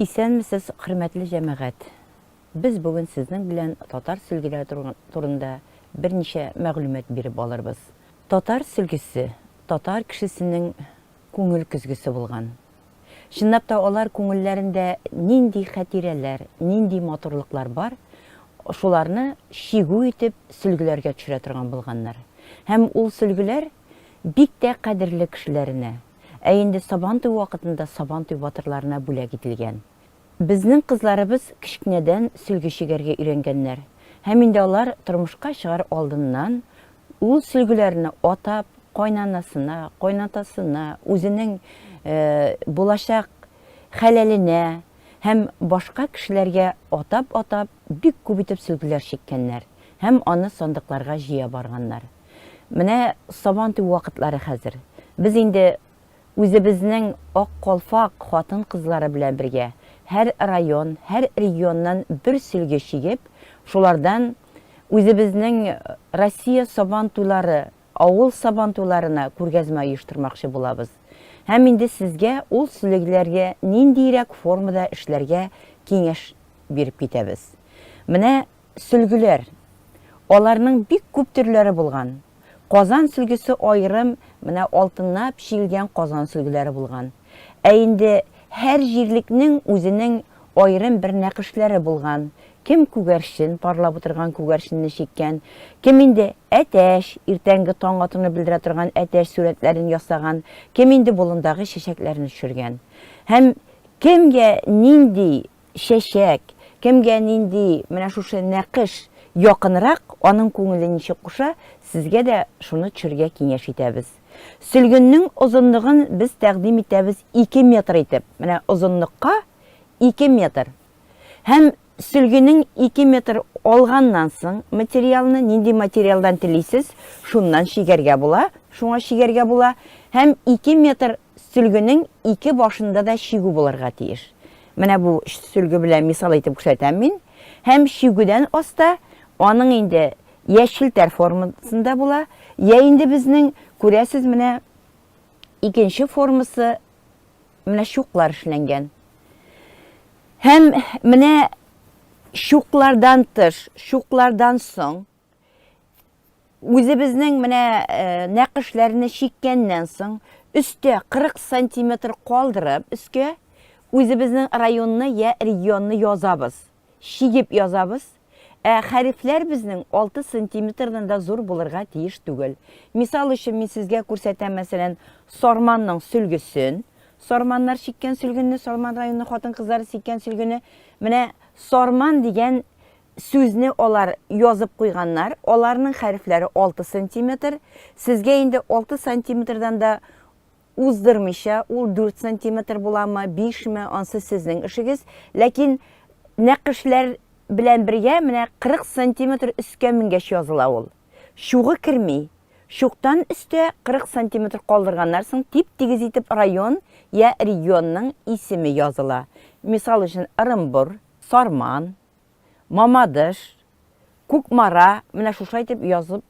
Исәнмесез, хөрмәтле җәмәгать! Без бүген сезнең белән татар сөлгеләре турында берничә мәгълүмат биреп алырбыз. Татар сөлгесе татар кешесенең күңел көзгесе булган. Чынлап та алар күңелләрендә нинди хатирәләр, нинди матурлыклар бар, шуларны чигү итеп сөлгеләргә төшерә торган булганнар. Һәм ул сөлгеләр бик тә кадерле кешеләренә, ә инде Сабантуй вакытында Сабантуй батырларына бүләк ителгән. Безнең кызларыбыз кечкенәдән сөлге чигәргә өйрәнгәннәр. Һәм инде алар тормышка чыгар алдыннан ул сөлгеләрне атап, кайнанасына, кайнатасына, үзенең булачак хәләленә һәм башка кешеләргә атап-атап бик күп итеп сөлгеләр чиккәннәр һәм аны сандыкларга җыя барганнар. Менә Сабантуй вакытлары хәзер. Без инде үзебезнең Ак калфак хатын-кызлары белән бергә һәр район, һәр регионнан бер сөлге чигеп, шулардан үзебезнең Россия Сабантуйлары, авыл Сабантуйларына күргәзмә оештырмакчы булабыз. Һәм инде сезгә ул сөлгеләргә ниндиерәк формада эшләргә киңәш биреп китәбез. Менә Сөлгеләр. Аларның бик күп төрләре булган. Казан сөлгесе аерым, менә алтынлап чигелгән Казан сөлгеләре булган. Ә инде һәр җирлекнең үзенең аерым бер нәкышләре булган. Кем күгәрчен, парлап утырган күгәрченне чиккән, кем инде әтәч, иртәнге таң атуны белдерә торган әтәч сурәтләрен ясаган, кем инде болындагы чәчәкләрне төшергән. Һәм кемгә нинди чәчәк, кемгә нинди менә шушы нәкыш якынрак, аның күңеле ничек куша, сезгә дә шуны төшерергә киңәш итәбез. Сөлгеннең озынлыгын без тәкъдим итәбез 2 метр итеп. Менә озынлыкка 2 метр. Һәм сөлгенең 2 метр алганнан соң материалны нинди материалдан телисез, шуннан чигәргә була, шуңа чигәргә була. Һәм 2 метр сөлгенең ике башында да чигү булырга тиеш. Менә бу сөлге белән мисал итеп күрсәтәм мин. Һәм чигүдән аста аның инде я челтәр формасында була, я инде безнең, күрәсез, менә икенче формасы менә чуклар эшләнгән. Һәм менә чуклардан тыш, чуклардан соң Үзебезнең менә нәкышләрне чиккәннән соң, өстә 40 сантиметр калдырып, өскә үзебезнең районны я регионны язабыз. Чигеп язабыз. Ә хәрефләр безнең 6 сантиметрдан да зур булырга тиеш түгел. Мисал өчен мин сезгә күрсәтәм, мәсәлән, Сарманның сөлгесен. Сарманнар чиккән сөлгене, Сарман районы хатын-кызлары чиккән сөлгене. Менә Сарман дигән Сүзне алар язып куйганнар, аларның хәрефләре 6 сантиметр. Сезгә инде 6 сантиметрдан да уздырмыйча, ул 4 сантиметр буламы, 5 ме, ансы сезнең эшегез. Ләкин нәкышләр белән бергә менә 40 сантиметр өскә менгәч языла ул. Чугы керми. Чуктан өстә 40 сантиметр калдырганнар соң тип-тигез итеп район я регионның исеме языла. Мисал өчен, Ырымбур, Сарман, Мамадыш, Кукмара, менә шушылай итеп язып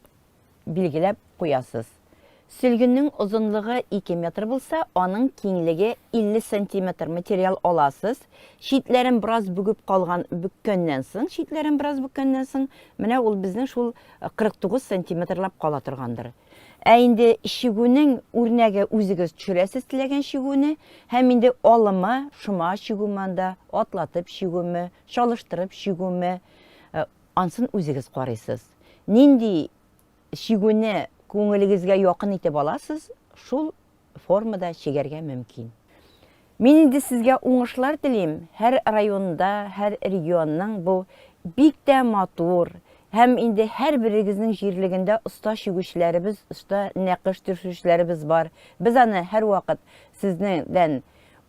билгеләп куясыз. Сөлгенең озынлыгы 2 метр булса, аның киңлеге 50 сантиметр материал аласыз. Читләрен бераз бөгеп калган, бөккәннән соң, читләрен бераз бөккәннән соң, менә ул безнең шул 49 сантиметрлап кала торгандыр. Ә инде чигүнең үрнәге үзегез төшерәсез теләгән чигүне һәм инде алымы, шома чигүме анда, атлатып чигүме, чалыштырып чигүме, э, ансын үзегез карыйсыз. Нинди чигүне күңелегезгә якын итеп аласыз, шул формада чигәргә мөмкин. Мин инде сезгә уңышлар телим, һәр районда, һәр регионның бу бик тә матур һәм инде һәрберегезнең җирлегендә оста чигүчеләребез, оста нәкыш төшерүчеләребез бар. Без аны һәрвакыт сезнеңдән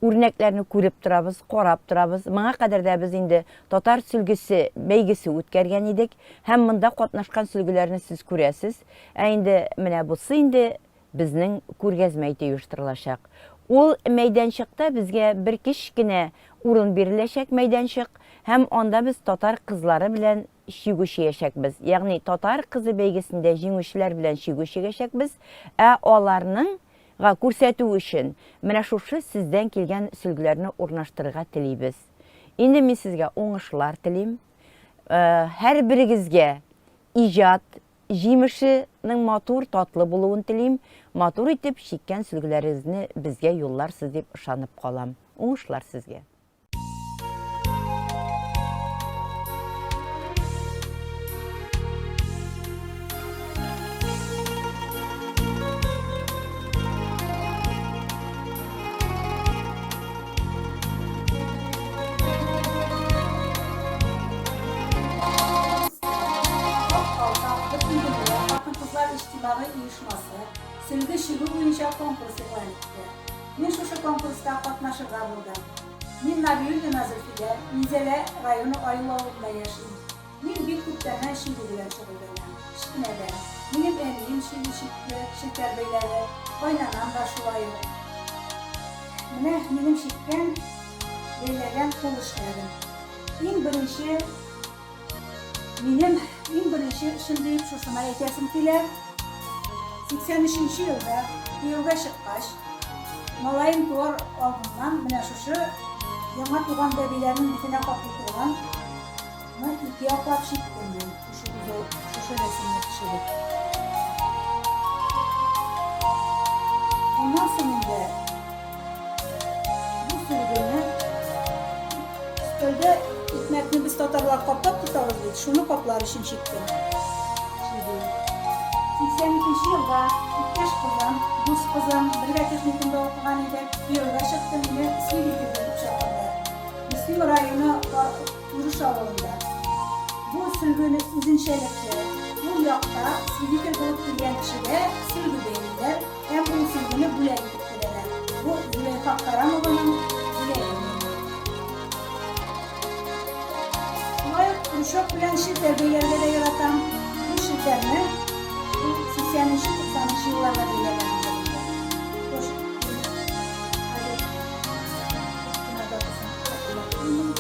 үрнәкләрне күреп торабыз, карап торабыз. Моңа кадәр дә без инде татар сөлгесе бәйгесе үткәргән идек һәм монда катнашкан сөлгеләрне сез күрәсез. Ә инде менә бусы инде Безнең күргәзмә ите оештырылачак. Ул мәйданчыкта безгә бер кечкенә урын биреләчәк мәйданчык һәм анда без татар кызлары белән чигү чигәчәкбез. Ягъни Татар кызы бәйгесендә җиңүчеләр белән чигү чигәчәкбез, ә аларның га күрсәтү өчен менә шушы сездән килгән сөлгеләрне урнаштырырга телибез. Инде мин сезгә уңышлар телим. Э, һәрберегезгә иҗат җимешенең матур, татлы булуын телим. Матур итеп чиккән сөлгеләрегезне безгә юлларсыз дип ышанып калам. Уңышлар сезгә! Хатын-кызлар иҗтимагый оешмасы сөлге чигү буенча конкурс игълан итте. Мин шушы конкурста катнашырга булдым. Мин Набиуллина Зөлфидә, Минзәлә районы Аюл авылында яшим. Мин бик күптәннән чигү белән шөгыльләнәм. Кечкенәдән. Минем әнием чигү чикте, челтәр бәйләде. Кайнанам да шулай ук. Менә минем чиккән, бәйләгән кул эшләрем. Иң беренче минем иң беренче эшем диеп шушыны әйтәсем килә. 83 нче елда кияүгә чыккач, малаем туар алдыннан менә шушы яңа туган бәбиләрнең битенә каплый торган Ны икеяклап чиктем мин, шушы узор, шушы рәсемне төшереп. Аннан соң инде бу сөлгене өстәлдә икмәкне без татарлар каплап тотабыз бит, шуны каплар өчен чиктем. Чигү. 82 елда иптәш кызым, дус кызым, бергә техникумда укыган идек, кияүгә чыкты, мине свидетель итеп чакырды. Мөслим районы Үреш авылында. Бу сөлгене үзенчәлекле. Ул якта свидетель булып килгән кешегә сөлге бәйлиләр һәм ул сөлгене бүләк итеп бирәләр. Бу Зөләйха Карамованың бүләге миңа. Шулай ук крючок белән челтәр бәйләргә дә яратам. Бу челтәрне ул 80 нче, 90 нчы елларда бәйләгәнмендер инде. Хош, хәзер кенә датасын хәтерләп тормыйм.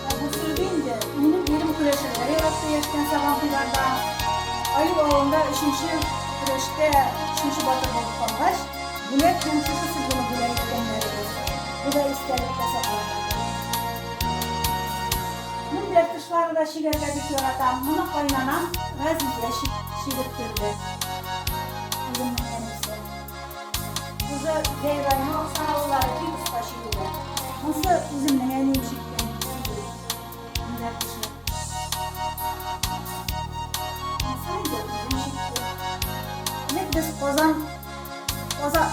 Ә бу сөлге инде минем ирем көрәшергә яратты яшькән Сабантуйларда. Аю авылында өченче көрәштә өченче батыр булып калгач, бүләк һәм шушы сөлгене бүләк иткәннәр иде. Бу да истәлеккә сакланыр. Мендәр тышлары да чигәргә бик яратам. Моны кайнанам Газизә чигеп бирде. Иремнең әнисе. Кызы Зәй районы Аксар авыллары бик оста чигүгә. Монсы үземнең әнием чиккән сөлге. Мендәр тышы. Монсы инде үзем чиктем. Элек без Казан Азат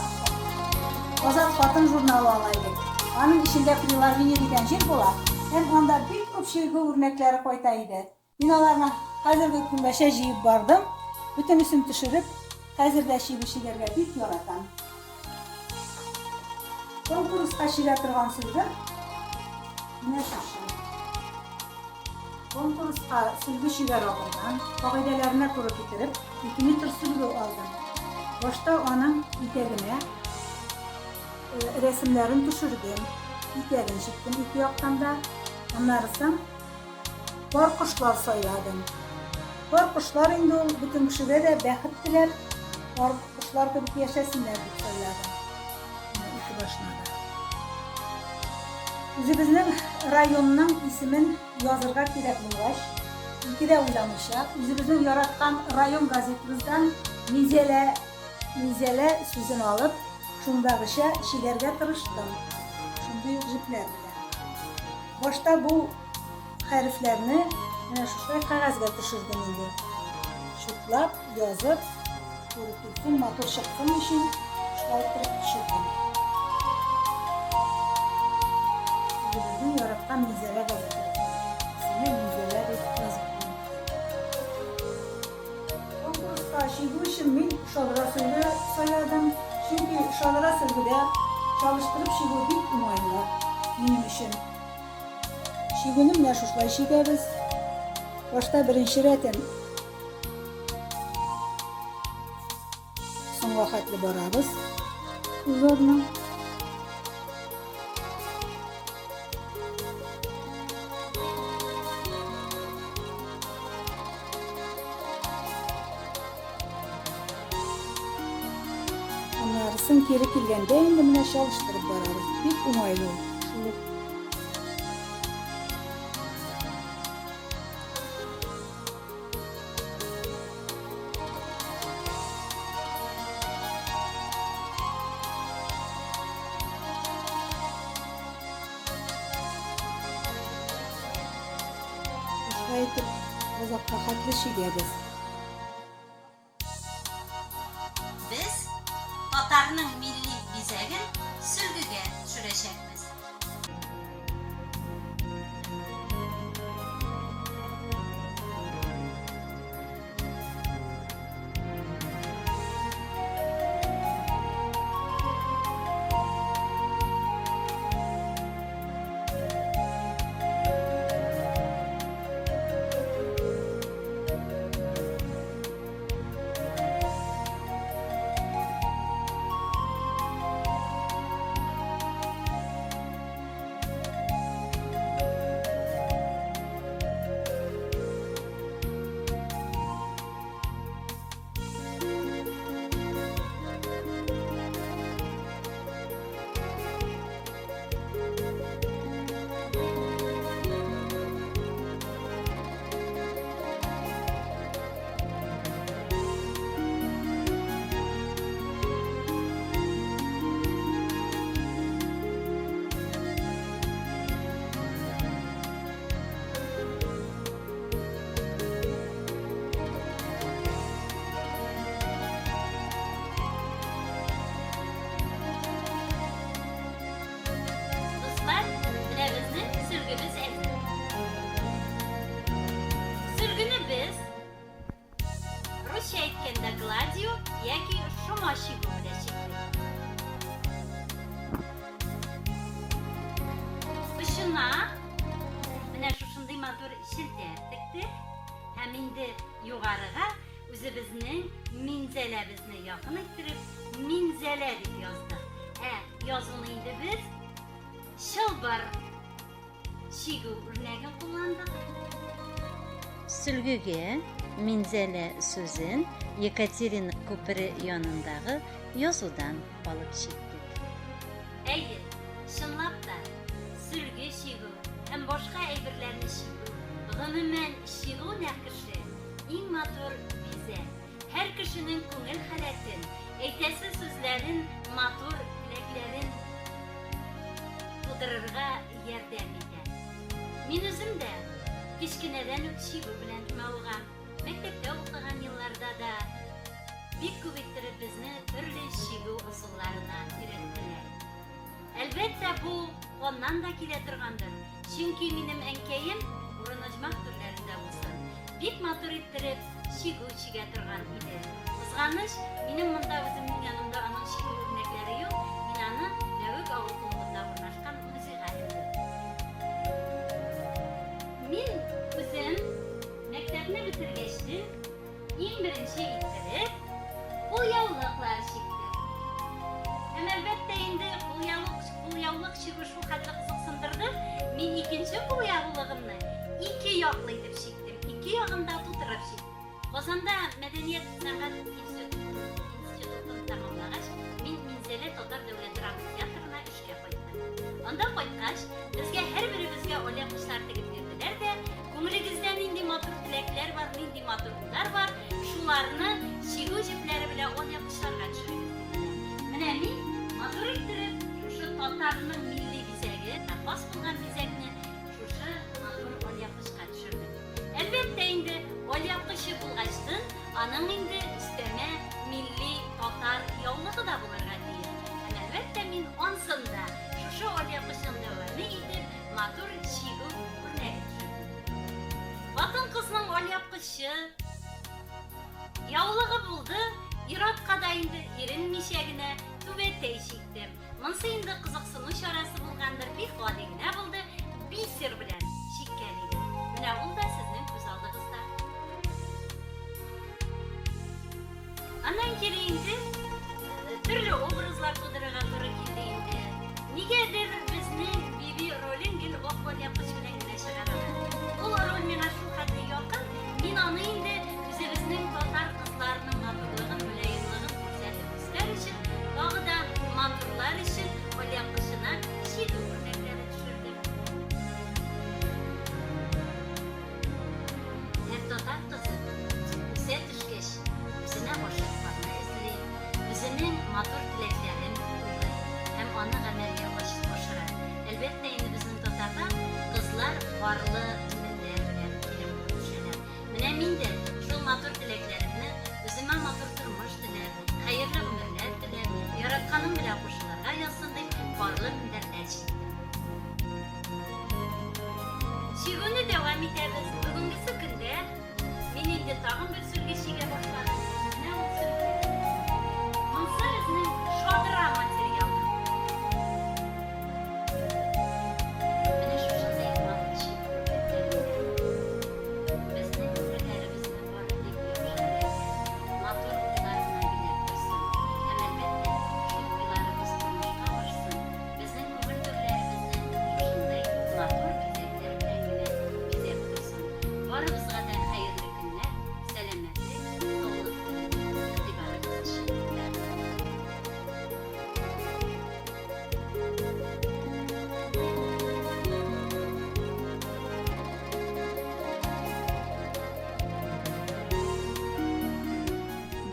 Азат хатын журналы ала идек. Аның эчендә приложение дигән җир була һәм анда бик күп чигү үрнәкләре кайта иде. Мин аларны хәзерге көнгәчә җыеп бардым, бөтенесен төшереп, хәзер дә чигү чигәргә бик яратам. Конкурска чигә торган сөлгем менә шушы. Конкурска сөлге чигәр алдыннан, кагыйдәләренә туры китереп, 2 метр сөлге алдым. Башта аның итәгенә э, рәсемнәрен төшердем, итәген чиктем ике яктан да. Аннары соң Пар кошлар сайладым. Пар кошлар инде ул бөтен кешегә дә бәхет теләп, пар кошлар кебек яшәсеннәр дип сайладым. Менә ике башына да. Үзебезнең районның исемен язырга кирәк булгач, ике дә уйламыйча, үзебезнең яраткан район газетыбыздан Минзәлә, Минзәлә сүзен алып, шундагыча чигәргә тырыштым. Шундый ук җепләр белән. Башта бу хәрефләрне менә шушылай кәгазьгә төшердем инде. Чутлап, язып, туры килсен, матур чыксын өчен шулай итеп төшердем. Үзебезнең яраткан Минзәлә газетасы. Исеме Минзәлә дип язып куйдым. Конкурска чигү өчен мин шадра сөлге сайладым, чөнки шадра сөлгедә чалыштырып чигү бик уңайлы минем өчен. Чигүне менә шушылай чигәбез. Башта беренче рәтен соңга хәтле барабыз узорның. Аннарысын кире килгәндә инде менә чалыштырып барабыз. Бик уңайлы ул. Шул ук. Шулай итеп, азакка хәтле чигәбез. Без татарның милли бизәген сөлгегә төшерәчәкбез. Дуслар, менә безнең сөлгебез әзер. Сөлгене без русча әйткәндә гладью яки шома чигү белән чиктек. Очына менә шушындый матур челтәр тектек һәм инде югарыга үзебезнең Минзәләбезне якын иттереп Минзәлә дип яздык. Ә язуны инде без чылбыр чигү үрнәген кулландык. Сөлгегә Минзәлә сүзен Екатерина күпере янындагы язудан алып чиктек. Әйе, чынлап та, сөлге чигү һәм башка әйберләрне чигү, гомумән, чигү нәкыше иң матур бизәк. Һәр кешенең күңел халәтен, әйтәсе сүзләрен, матур теләкләрен тудырырга ярдәм итә. Мин үзем дә кечкенәдән үк чигү белән мавыгам. Мәктәптә укыган елларда да бик күп иттереп безне төрле чигү ысулларына өйрәттеләр. Әлбәттә, бу каннан да килә торгандыр, чөнки минем әнкәем, урын оҗмах түрләрендә булсын, бик матур иттереп чигү чигә торган иде. Кызганыч, минем монда үземнең янымда аның чигү үрнәкләре юк, мин аны Дәвек авыл клубында урнашкан музейга элдем. Мин үзем мәктәпне бетергәчтен, Иң беренче иттереп, кулъяулыклар чиктем. Һәм әлбәттә инде кулъяулык, кулъяулык чигү шул хәтле кызыксындырды, мин икенче кулъяулыгымны ике яклы итеп чиктем, ике ягын да тутырып чиктем. Казанда мәдәният сәнгать институтын тәмамлагач, мин Минзәлә татар дәүләт драма театрына эшкә кайттым. Анда кайткач, безгә һәрберебезгә алъяпкычлар тегеп бирделәр дә, Күңелегездә нинди матур теләкләр бар, нинди матур уйлар бар, шуларны чигү җепләре белән алъяпкычларга төшерегез, диделәр. Менә мин матур иттереп шушы татарның милли бизәге, хас булган бизәкне шушы матур алъяпкычка төшердем. Әлбәттә инде, алъяпкычы булгачтын, аның инде өстәмә милли татар яулыгы да булырга тиеш. Һәм әлбәттә мин ансын да шушы алъяпкычның дәваме итеп, Матур чигү үрнәге төшердем. Хатын-кызның алъяпкычы, яулыгы булды, ир-атка да инде иренмичә генә түбәтәй чиктем. Монсы инде кызыксыну чарасы булгандыр, бик гади генә булды, бисер белән чиккән идем. Менә ул да сезнең күз алдыгызда. Аннан кире инде төрле образлар тудырырга туры килде инде. Нигәдер безнең Биби ролен гел ак алъяпкыч белән генә чыгаралар. Ул роль миңа шул хәтле якын, мин аны инде үзебезнең татар кызларының матурлыгын, мөлаемлыгын күрсәтеп үстәр өчен, тагы да матурлар өчен алъяпкычына чигү үрнәкләре төшердем. дәвам итәбез. Бүгенгесе көндә мин инде тагын бер сөлге чигә башладым. Менә ул сөлге. Монсы безнең шадра материалы. Менә шушындый матур чигү үрнәкләрендә безнең күңелләребезне бары тик яхшы теләкләр, матур уйлар гына биләп торсын. Һәм, әлбәттә, шул уйларыбыз тормышка ашсын. Безнең күңел түрләребезне шушындый матур бизәкләр белән генә бизәп торсын. Барыбызга да хәерле көннәр, сәламәтлек, саулык телим. Игътибарыгыз өчен рәхмәт.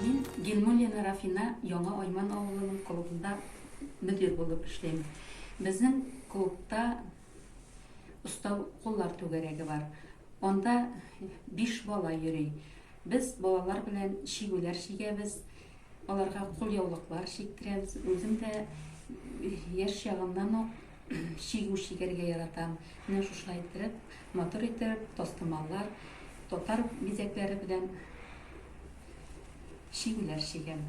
Мин Гилмуллина Рафина Яңа Айман авылының клубында мөдир булып эшлим. Безнең клубта оста куллар түгәрәге бар. Анда биш бала йөри. Без балалар белән чигүләр чигәбез, аларга кулъяулыклар чиктерәбез. Үзем дә яшь чагымнан ук чигү чигәргә яратам. Менә шушылай иттереп, матур итеп, тастымаллар, татар бизәкләре белән чигүләр чигәм.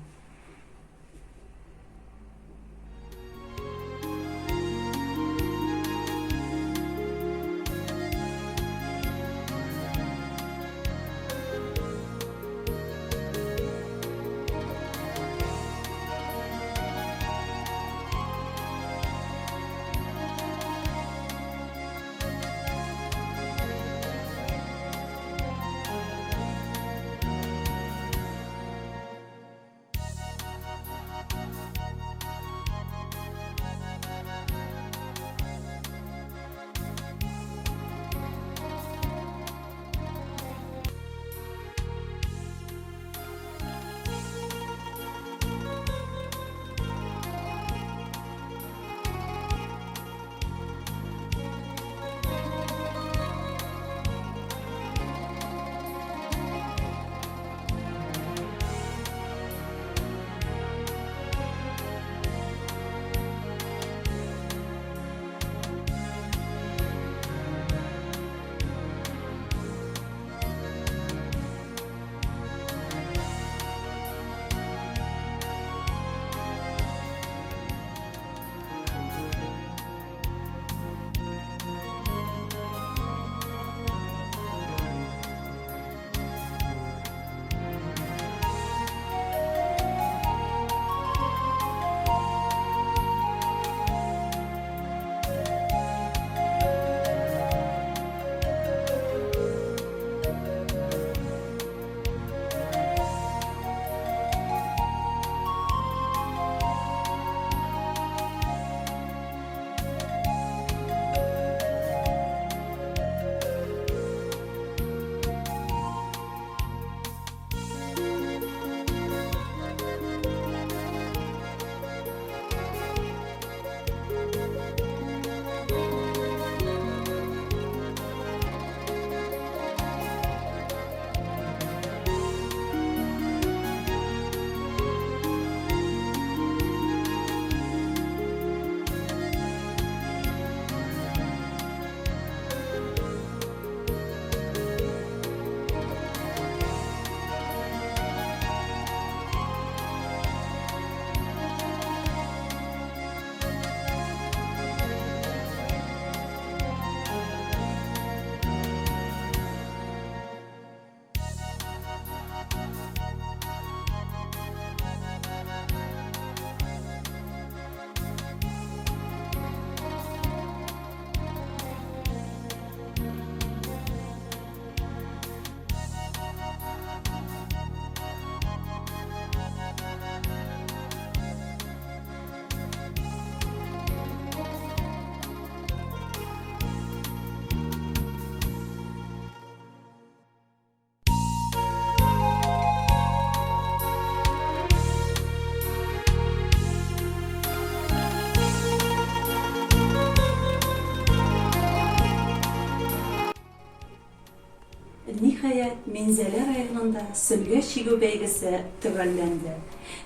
Ниһаять, Минзәлә районында сөлге чигү бәйгесе төгәлләнде.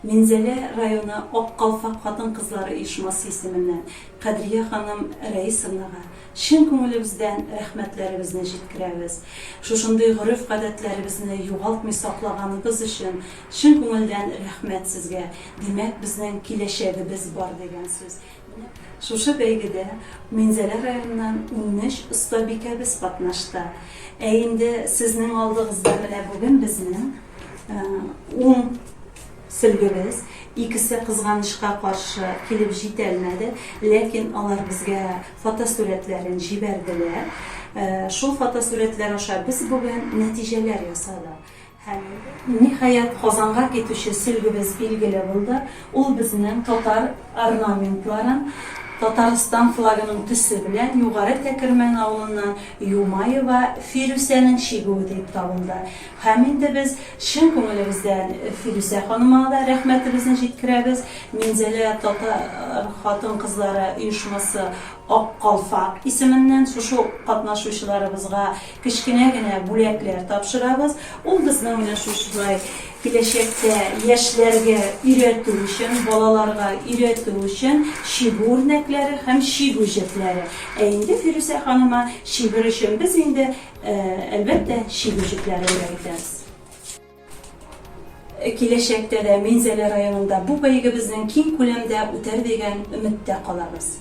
Минзәлә районы Ак калфак хатын-кызлары оешмасы исеменнән Кадрия ханым Рәисовнага чын күңелебездән рәхмәтләребезне җиткерәбез. Шушындый гореф-гадәтләребезне югалтмый саклаганыгыз өчен чын күңелдән рәхмәт сезгә. Димәк, безнең киләчәгебез бар дигән сүз. Менә шушы бәйгедә Минзәлә районыннан 13 остабикәбез катнашты. Ә инде сезнең алдыгызда менә бүген безнең ун сөлгебез, икесе кызганычка каршы килеп җитәлмәде, ләкин алар безгә фотосурәтләрен җибәрделәр. Шул фотосурәтләр аша без бүген нәтиҗәләр ясадык. Һәм, ниһаять, Казанга китүче сөлгебез билгеле булды. Ул безнең татар орнаментларын Татарстан флагының төсе белән Югары Тәкермән авылыннан Юмаева Фирүсәнең чигүе дип табылды. Һәм инде без чын күңелебездән Фирүсә ханыма да рәхмәтебезне җиткерәбез. Минзәлә татар хатын-кызлары оешмасы Ак калфак исеменнән шушы катнашучыларыбызга Кечкенә генә бүләкләр тапшырабыз. Ул безнең менә шушылай киләчәктә яшьләргә өйрәтү өчен, балаларга өйрәтү өчен чигү үрнәкләре һәм чигү җепләре. Ә инде Фирүсә ханыма чигер өчен без инде, әлбәттә, чигү җепләре бүләк итәбез. Киләчәктә дә Минзәлә районында бу бәйгебезнең киң күләмдә үтәр дигән өметтә калабыз.